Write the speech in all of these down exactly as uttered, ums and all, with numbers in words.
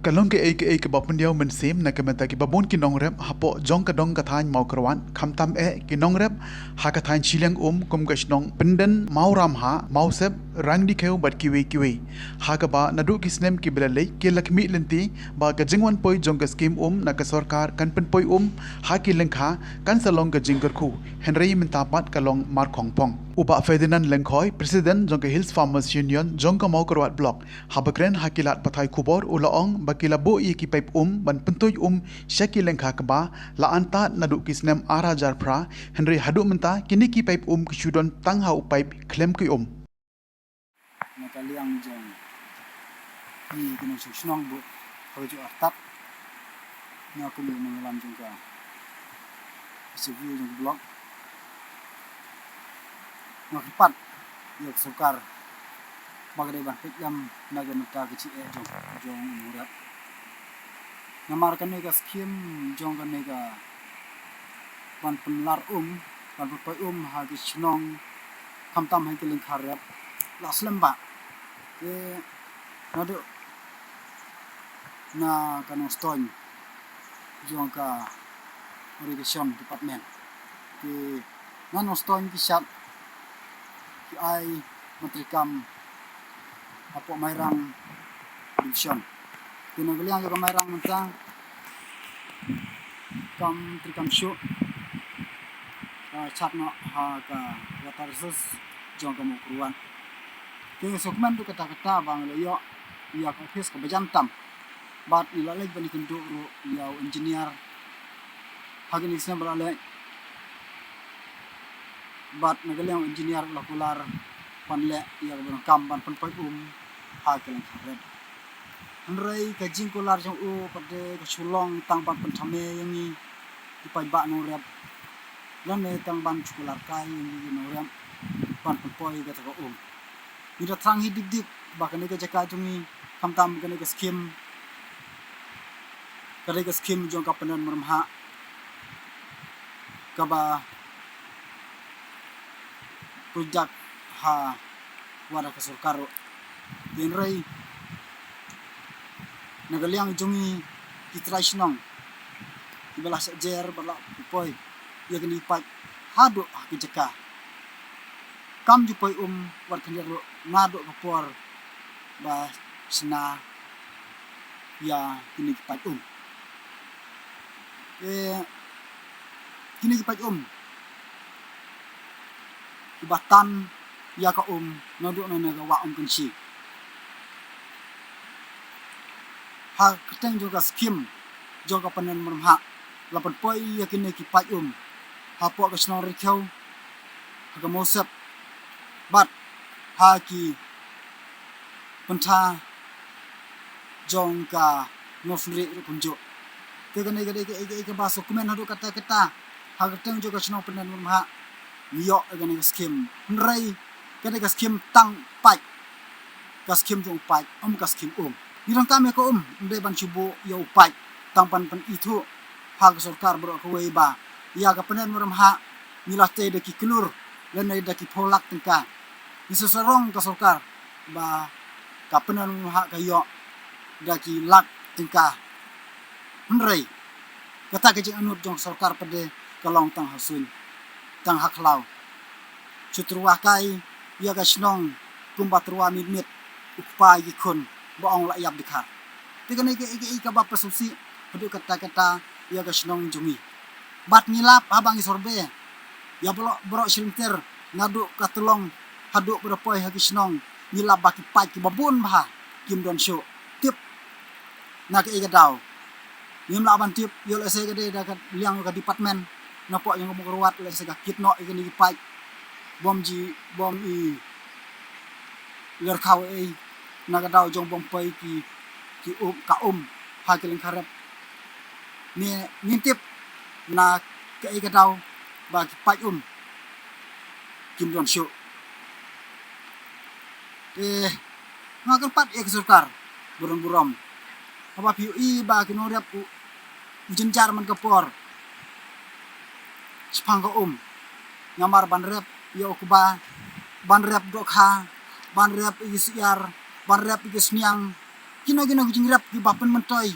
Ka long kaei kaei kaba pynïaw mynsiem na ka bynta kiba bun ki nongrep hapoh jong ka dong ka thaiñ Mawkyrwat, khamtam eh ki nongrep ha ka thaiñ shiliang um kum ka shnong Pynden, Mawramha, Mawsep, Rangdikhew bad kiwei kiwei. Ha kaba naduh ki snem kiba la leit ki la khmih lynti ba ka jingwan poi jong ka skhim um na ka sorkar kan pynpoi um ha ki lyngkha kan sa long ka jingkyrkhu, hynrei mynta pat ka long markhongpong. U Bah Ferdinand Lyngkhoi, President jong ka Hills Farmers Union jong ka Mawkyrwat Block, haba kren ha ki lad pathai khubor u la ong ba ki la buh ïa ki paip um ban pyntuid um sha ki lyngkha kba la antad naduh ki snem ar hajar phra, hynrei haduh mynta kine ki paip um ki shu don tang ha u paip khlem ki um. Na ka liang jong ki nongshong shnong bad ha ka juh artat, nga kum u nongïalam jong ka S W jong ka block, nga kyrpad ïa ka sorkar ba ka dei ban peit lem na ka bynta ka jingeh jong, jong u nongrep. Namar kane ka skhim jong kane ka ban pynlar um, ban pynpoi um ha ki shnong, khamtam ha ki lyngkha rep, la slem bha. Te naduh na ka Nongstoiñ jong ka Irrigation Department. Te na Nongstoiñ ki shad ki ai ban treikam hapoh Mairang Division. Te na ka liang jong ka Mairang mynta kam treikam shuh, ka shad noh ha ka Water Resource jong ka Mawkyrwat. Te sngewkmen ruh katta katta ba ngi la ïoh ïa ka ophis kaba jan tam. Bad ngi la leit ban ïakynduh ruh ïa u engineer ha kine ki snem ba la leit. Bad na ka liang u engineer u la kular ban leh ïa kaba donkam ban pynpoi um ha ki lyngkha rep. Hynrei ka jingkular jong u pat de ka shu long tang ban pynthame ïa ngi ki paidbah nongrep, lane tang ban shu kular kai ïa ngi ki nongrep ban pynpoi kata ka um. Ngi da thrang hi dik dik ba kane ka jaka jong ngi, khamtam kane ka skhim, ka dei ka skhim jong ka Pyndenmawrymhah kaba project ha wad ha ka sorkar ruh. Hynrei na ka liang jong ngi ki trai shnong kiba la shah jer ba la poi ïa kine ki paip haduh ha ki jaka, kam ju poi um wat khyndiat ruh naduh ka por ba shna ïa kine ki paip um. Eh, kine ki paip um kiba tan ïa ka um naduh na ka wah Umkynshi. Ha kyrteng jong ka skhim jong ka Pyndenmawrymhah la pynpoi ïa kine ki paip um hapoh ka shnong Rikhew, ha ka Mawsep bad ha ki pyntha jong ka Nongshynriah ruh kumjuh. Te kane ka dei kaei kaei kaba sngewkmen haduh katta katta. Ha ka kyrteng jong ka shnong Pyndenmawrymhah ngi ïoh ïa kane ka skhim. Hynrei ka dei ka skhim tang paip, ka skhim jong u paip, ym ka skhim um. Ngi donkam ïa ka um, ym dei ban shu buh ïa u paip tang ban pynithuh ha ka sorkar baroh kawei ba ïa ka Pyndenmawrymhah ngi la tei da ki klur lane da ki phew lak tyngka. Ngi sngewsarong ka sorkar ba ka Pyndenmawrymhah ka ïoh da ki lak tyngka. Hynrei kata ka jingangnud jong sorkar pat de ka long tang ha suiñ, tang ha khlaw. Shu tyrwa kai ïa ka shnong kumba tyrwa miet miet u kpa ïa ki khun ba ong la ïap dkhar. Te kane kaei kaei kaba pynsngewsih haduh katta katta ïa ka shnong jong ngi. Bad ngi lap haba ngi survey ïa baroh baroh shi lynter naduh ka Tlong haduh ba da poi ha ki shnong, ngi lap ba ki paip kiba bun bha kim don shuh. Tip na kaei ka daw? Ngim lah ban tip, ïoh lehse ka dei da ka liang ka department na poh jong ka Mawkyrwat lehse ka kit noh ïa kine ki paip bym ji bym i lyrkhaw ei na ka daw jong bym poi ki, ki um, ka um ha ki lyngkha rep. Ngi ngim tip na kaei ka daw ba ki paip um kim don shuh. Te nga kyrpad ïa ka sorkar burom burom, haba phi ïohi ba ki nongrep u, u jynjar man ka por shaphang ka um, namar ban rep ïa u kba, ban rep dohkha, ban rep ïa ki syiar, ban rep ïa ki sniang, kino kino ki jingrep kiba pynmyntoi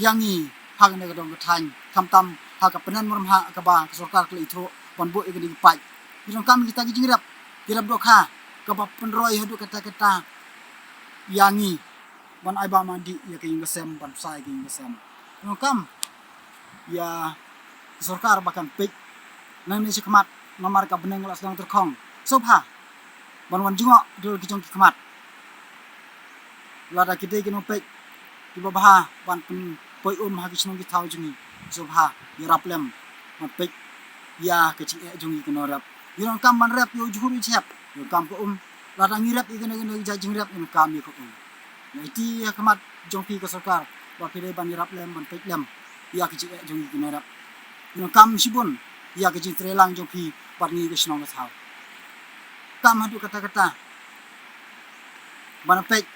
ïa ngi ha kane ka dong ka thaiñ, khamtam ha ka pynban mrem ha kaba ka sorkar ka la ithuh ban buh ïa kane ka paid. Ngi donkam kita ki jingrep, ki rep dohkha kaba pynroi haduh katta katta ïa ngi ban ai ba ma dih ïa ka ïing ka sem, ban sa ïa ka ïing ka sem. Ngi donkam ïa ka sorkar ba kan peit nangne shakhmat, namar ka bneng ka la sdang tyrkhong. Sngewbha ban wan jngoh dur ki jong ki khmat. Lada ki dei ki nongpeit kiba bha ban pynpoi um ha ki shnong ki thaw jong ngi, sngewbha ïarap lem ban peit ïa ka jingeh jong ngi ki nongrep. Ngi donkam ban rep ïa u jhur u jhep, ngi donkam ka um. Lada ngi rep ïa kane kane ka jingrep, ngi donkam ïa ka um. Ngi aiti ha khmat jong phi ka sorkar ba phi dei ban ïarap lem ban peit lem ïa ka jingeh jong ngi ki nongrep. Ngi donkam shibun ïa ka jingtrei lang jong phi bad ngi ka shnong ka thaw. Kam haduh katta katta ban peit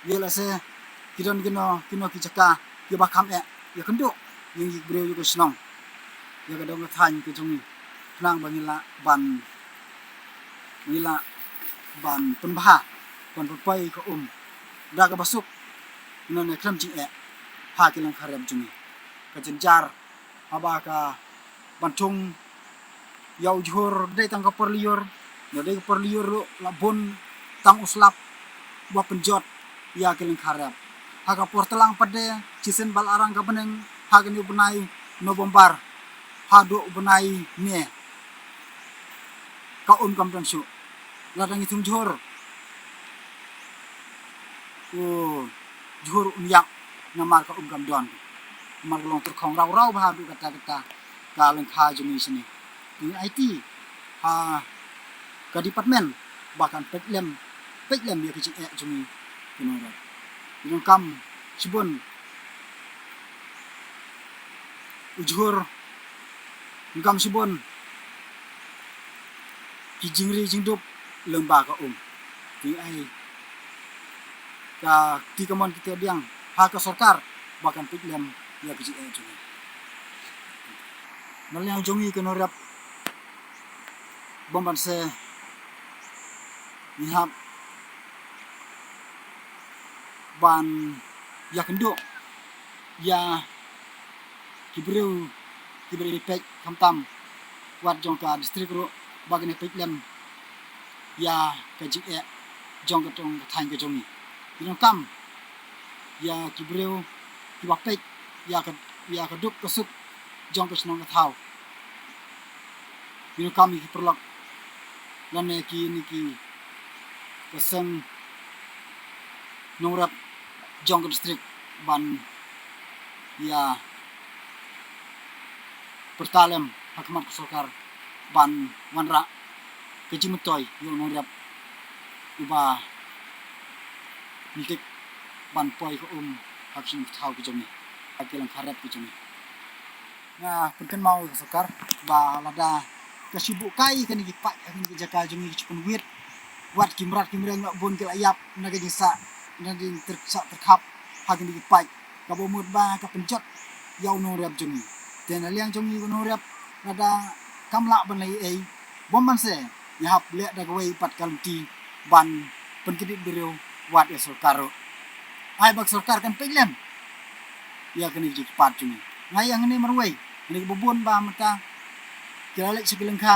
ïa lehse ki don kino kino ki jaka kiba kham eh, ïakynduh ïa ngi ki briew ïa ka shnong, ïa ka dong ka thaiñ ka jong ngi, khnang ba ngin lah ban, ngin lah ban pynbha, ban pynpoi ka um da kaba suk, nane khlem jingeh ha ki lyngkha rep jong ngi. Ka jynjar haba ka ban thung ïa u jhur, dei tang ka por lyiur, ne dei ka por lyiur ruh la bun tang u slap ba pynjot ïa ki lyngkha rep. Ha ka por tlang pat de, shisien ba la arang ka bneng, ha kane u bnai November haduh u bnai May, ka um kam don shuh. Lada ngi thung jhur, u jhur un ïap, namar ka um kam don. Namar ka long tyrkhong raw raw bha haduh katta katta ka lyngkha jong ngi shane. Ngi aiti ha ka department ba kan peit lem, peit lem ïa ka jingeh jong ngi ki nongrep. Ngi donkam shibun u jhur, ngi donkam shibun ki jingri jingdup lyngba ka um. Ngi ai ka kti kamon kti kadiang ha ka sorkar ba kan peit lem ïa ka jingeh jong ngi. Na liang jong ngi ki nongrep, bym ban se ngi hap ban ïakynduh ïa ki briew, ki briew peit, khamtam wat jong ka district ruh, ba kin peit lem ïa ka jingeh jong ka dong ka thaiñ ka jong ngi. Ngi donkam ïa ki briew kiba peit ïa ka, ïa ka duk ka suk jong ka shnong ka thaw. Ngi donkam ïa ki paralok lane kine ki, ka seng nongrep jong ka district ban ïa pyrta lem ha khmat ka sorkar ban wanrah ka jingmyntoi ïa u nongrep uba ngi tip ban poi ka um ha ka shnong ka thaw ka jong ngi, ha ki lyngkha rep ka jong ngi. Nga pynkynmaw ïa ka sorkar ba lada ka shu buh kai kane ki paid ha kine ki jaka jong ngi, ki shu pynwit, wat ki mrad ki mreng la bun ki la ïap na ka jingsah, na ka jingsah tyrkhap ha kine ki paid, kaba mut ba ka pynjot ïa u nongrep jong ngi. Te na liang jong ngi u nongrep, lada kam lah ban leh ei ei, bym ban se, ngi hap leh da kawei pat ka lynti ban pynkyndiat briew wat ïa sorkar ruh. Ai ba ka sorkar kan peit lem ïa kane ka jingkyrpad jong ngi. Nga ïa hangne marwei, kane kaba bun ba mynta ki la leit sha ki lyngkha.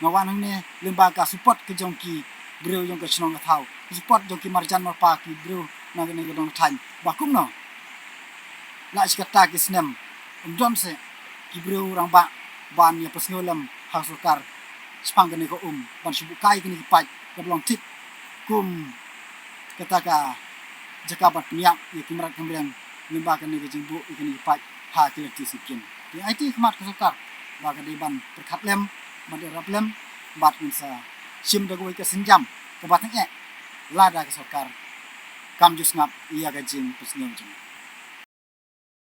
Nga wan hangne lyngba ka support ka jong ki briew jong ka shnong ka thaw, ka support jong ki marjan marpa, ki briew na kane ka dong thaiñ, ba kumno la shi katta ki snem ym don seh ki briew rangbah ban ïa pynsngew lem ha sorkar shaphang kane ka um, ban shu buh kai kine ki paid kaba long thik kum kata ka jaka ban pynïap ïa ki mrad ki mreng, lyngba kane ka jingbuh ïa kine ki paid ha ki lynti syngkien. Te ngi aiti khmat ka sorkar ba ka dei ban pyrkhat lem, ban ïarap lem, bad ngin sa shim da kawei ka sienjam kaba tyngeh lada ka sorkar kam ju sngap ïa ka jingpynsngew jong ngi.